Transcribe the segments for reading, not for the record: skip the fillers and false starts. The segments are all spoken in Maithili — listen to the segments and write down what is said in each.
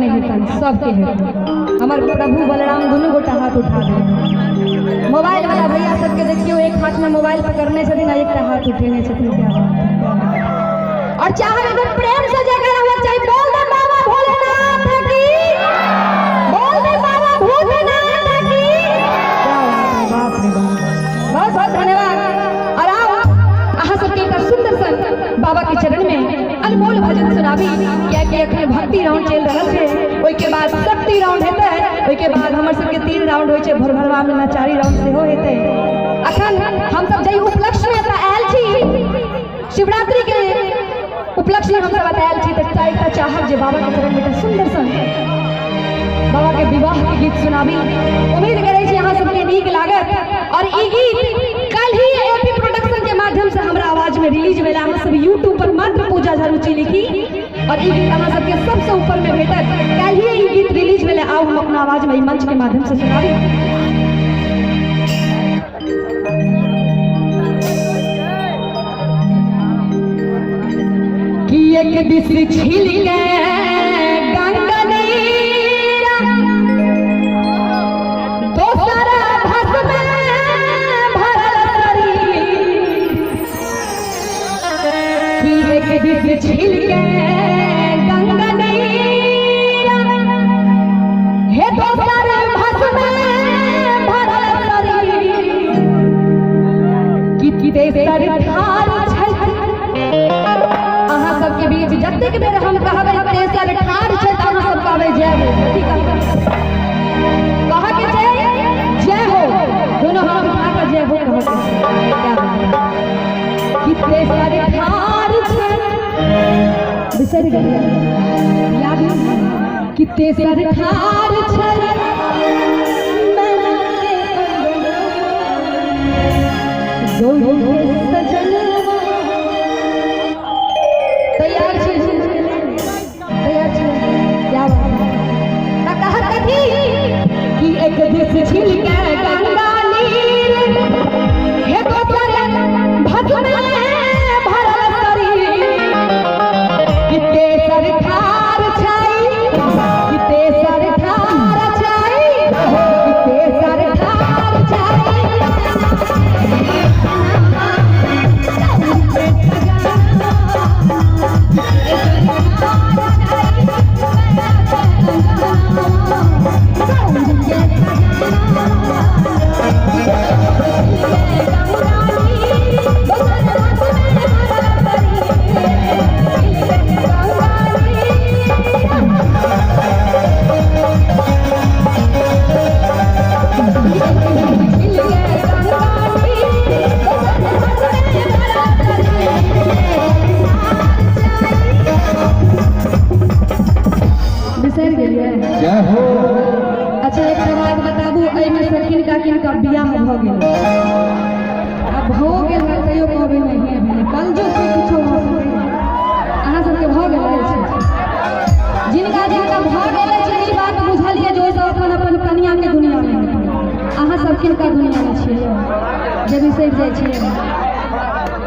नहि हेतनि, सबके हेतनि। हमर प्रभु बलराम दुनू गोटा हाथ उठा देलनि। मोबाइल वाला भैया सबके देखियौ, एक हाथ में मोबाइल पकड़ने छथिन आ एकटा हाथ उठेने छथिन। क्या बात है। और चाहब एकदम प्रेम से जयकारा होना चाहिए। बोल दे बाबा भोलेनाथ की, बोल दे बाबा भूतनाथ की। क्या बात है, बाप रे बाप, बहुत बहुत धन्यवाद। और आओ अहाँ सबके एकटा सुंदर सन बाबा के चरण में अनमोल भजन सुनाबी, कियाकि अखन भक्ति राउंड चलि रहल छै, ओहिके बाद शक्ति राउंड हेतै, ओहिके बाद हमर सबके 3 राउंड होइ छै, भोरभरवा में नचारी राउंड सेहो हेतै। अखन हमसब जाहि उपलक्ष्य में एतऽ आयल छी, शिवरात्रि के उपलक्ष्य में हमसब एतऽ आयल छी, तऽ एकटा चाहब जे बाबा के चरण में एकटा सुंदर सन बाबा के विवाह के गीत सुनाबी। उम्मीद करै छी अहाँ सबके नीक लागत। और ई गीत कल ही एपी प्रोडक्शन के माध्यम से हमरा आवाज में रिलीज भेल। अहाँ सब यूट्यूब पर मात्र पूजा झा रुचि लिखी और ई गीत अहाँ सबके सबसे ऊपर में भेटत। कल ही ई गीत रिलीज भेल। आउ हम अपना आवाज में ई मंच के माध्यम से सुनाबी। कि एक दिस छिल के गंगा नीरा, दोसर भस्म भरल शरीर। कि एक दिस छिल के गंगा नीरा, हे दोसर भस्म भरल शरीर। कि तेसर ठार छथि अहाँ सबके बीच। जतेक बेर हम कहबै तेसर ठार छै, तऽ अहाँ सब कहबै जय हो। की कहबै? कहऽ के छै जय हो। दोनों हाथ उठा कऽ जय हो कहऽ के छै। क्या बात है। कि तेसर ठार छै, बिसरि गेलियै, याद नहि? कि तेसर ठार छै मैना के अंगना, गौरी के सजनवा। तैयार छी झूमके लेल? तैयार छी? क्या बात है। तऽ कहत कथी कि एक दिस छिल के गंगा नीर, हे दोसर भस्म भरल शरीर। कि तेसर ठार छै, कि तेसर ठार छै, कि तेसर ठार छै। बिसरि गेलियै? जय हो। अच्छा, एकटा बात बताबू, एहिमे से किनका किनका बियाह भऽ गेल? आ भऽ गेल है तैयो कहबै नहिए भेलै। कलयुग से किछो भऽ सकैए। अहाँ सबके भऽ गेल अछि? जिनका जिनका भऽ गेल अछि, ई बात बुझलियै जे ओसभ अपन अपन कनियाके दुनियामे हेथिन। अहाँ सब किनका दुनियामे छियै यौ, जे बिसरि जाइ छियै?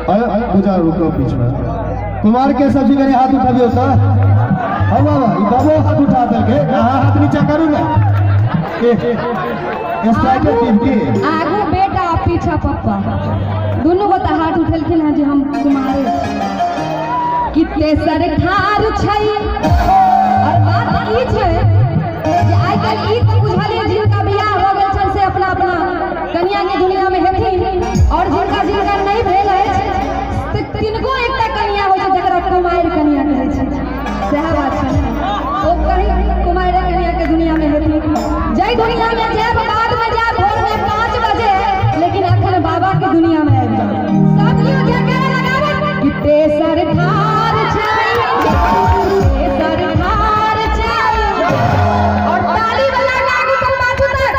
अरे पूजा, रुको, बीच में कुमार के सब्जी कनि हाथ उठाबियौ तऽ। हौ बाबा, ई बाबो हाथ उठा देलकै, अहाँ हाथ नीचा करू ने। ए स्ट्राइकर टीम के आगू बेटा आ पीछा पप्पा, दुनू गोटा हाथ उठेलखिन हँ जे हम कुमारे छी। कि तेसर ठार छै। और बात ई छै जे आइ काल्हि ई तऽ बुझलियै, जिनका बियाह भऽ गेल छनि से अपना अपना कनिया के दुनिया में हेथिन, और जिनका जिनका नहि भेल अछि से तिनको एकटा कनिया होइ छै, जकरा कुमारि कनिया कहै छै। सएह बात छै ने? ओ कहीं कुमारि कनिया के दुनिया में हेथिन। जाहि दुनिया में जायब बाद में जायब, भोर में 5 बजे, लेकिन अखन बाबा के दुनिया में आबि जाओ। सब केओ जयकारा लगाबै कि तेसर ठार छै, तेसर ठार छै। और ताली वाला आगू से पाछू तक।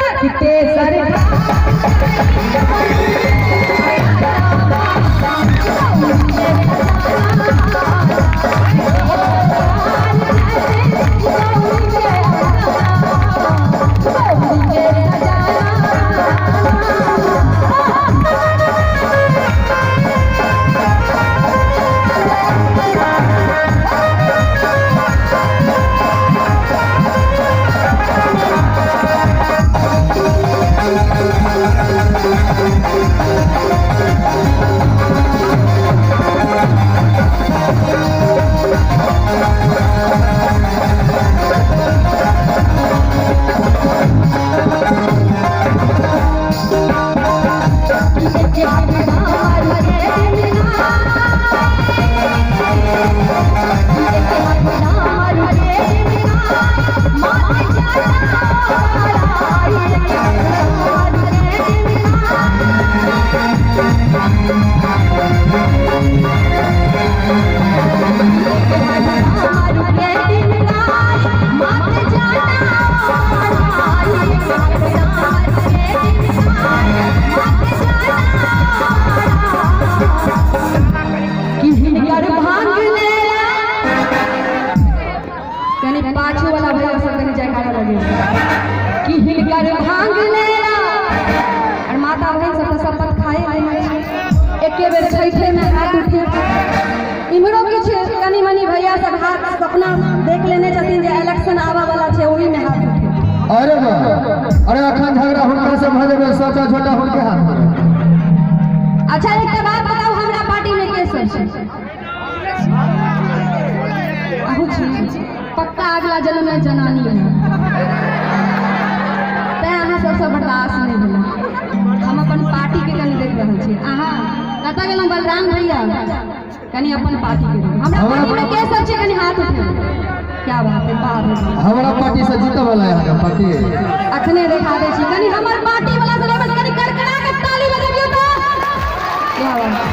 छठे में हाथ उठे। इम्हरो किछु कनि मनि भैया सब हाथ सपना देख लेने छथिन जे इलेक्शन आबऽ वाला छै, ओही में हाथ उठे। अरे वाह, अरे अखन झगड़ा हुनका से भऽ जेबै, सबटा झोटा हुनके हाथ में। अच्छा एकटा बात बताउ, हमरा पार्टी में के सब छै? अहू छी? पक्का अगला जन्म में जनानी है, तैं अहाँ सबसँ बर्दाश्त नहि भेलै। हम अपन पार्टी के कनि देख रहल छी। अहाँ कतऽ गेलहुँ बलराम भैया? कनि अपन पार्टी के देखू। हमरा पार्टी में के सब छै, कनि हाथ उठेबै। क्या बात है, बाप रे। हमरा पार्टी से जीतऽ वाला है अहाँके पार्टी। अखने देखा दै छी। कनि हमर पार्टी वाला सब बस कनि करकरा के ताली बजबियौ तऽ। क्या बात है।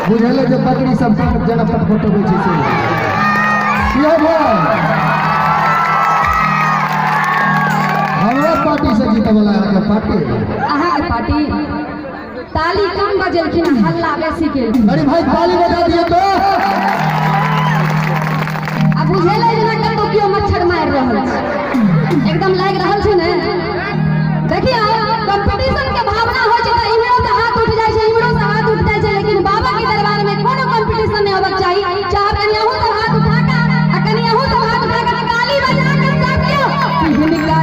बुझले जे बकरी सब जेना पटपटबै छै से। की भाई, हमरा पार्टी से जीतऽ वाला अहाँके पार्टी। अहाँके पार्टी ताली कम बजेलखिन, हल्ला बेसी केलखिन। अरे भाई ताली बजा दिए तो। आ बुझेलै जेना कतौ केओ मच्छर मारि रहल छै, एकदम लागि रहल छै ने। देखियौ कंपटीशन के भावना होइ छै तऽ इम्हरो से हाथ उठि जाइ छै, इम्हरो से हाथ उठि जाइ छै, लेकिन बाबा के दरबार में कोनो कंपटीशन नहि होबाक चाही। चाहब कनि अहूँ सब हाथ उठा कऽ आ कनि अहूँ सब हाथ उठा कऽ ताली बजा कऽ सब केओ कि हिनकर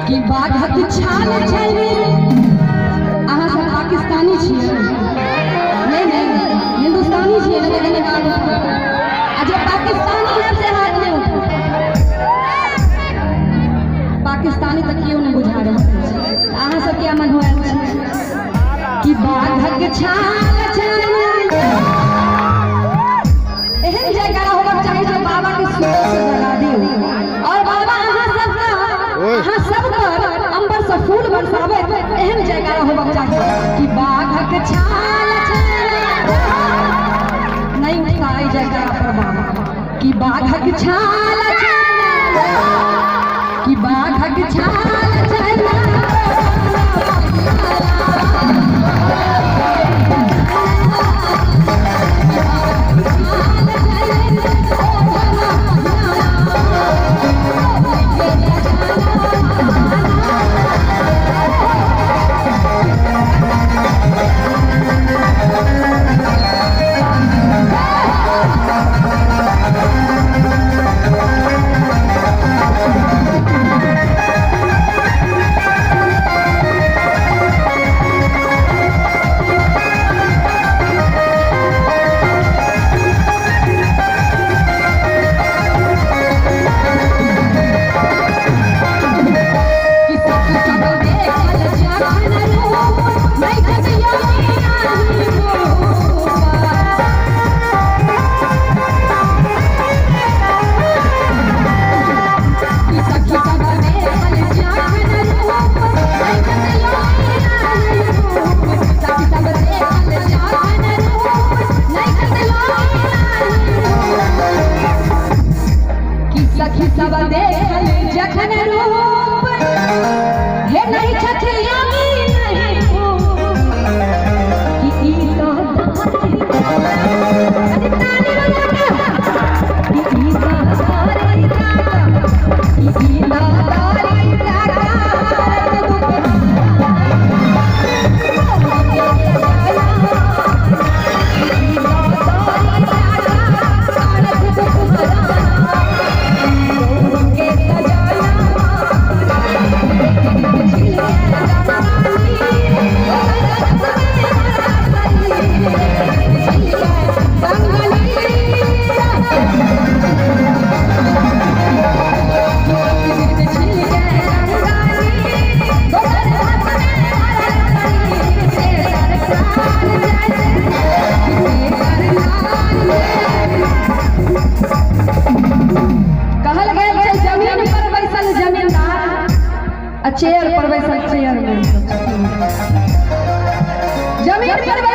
कि बाघक छाल छनि। अहाँ सब पाकिस्तानी छियै? नहि नहि, हिंदुस्तानी छियै ने, तऽ कनि हाथ उठाउ। आ जे पाकिस्तानी है से हाथ नहि उठाउ। पाकिस्तानी तऽ केओ नहि बुझा रहल छै। अहाँ सब किया मन होयल छै कि बाघक छाल छनि। एहन जयकारा होबाक चाही जे बाबा के सुर से जगा दियौ और बाबा अहाँ सबके, अहाँ सब पर अंबर से फूल बरसाबैत एहन जयकारा होबाक चाही कि बाघक छाल छनि। नहीं उठता एहि जयकारा पर बाबा कि बाघक छाल छनि, कि बाघक छाल छनि। चेयर पर बैसल चेयर में, जमीन पर।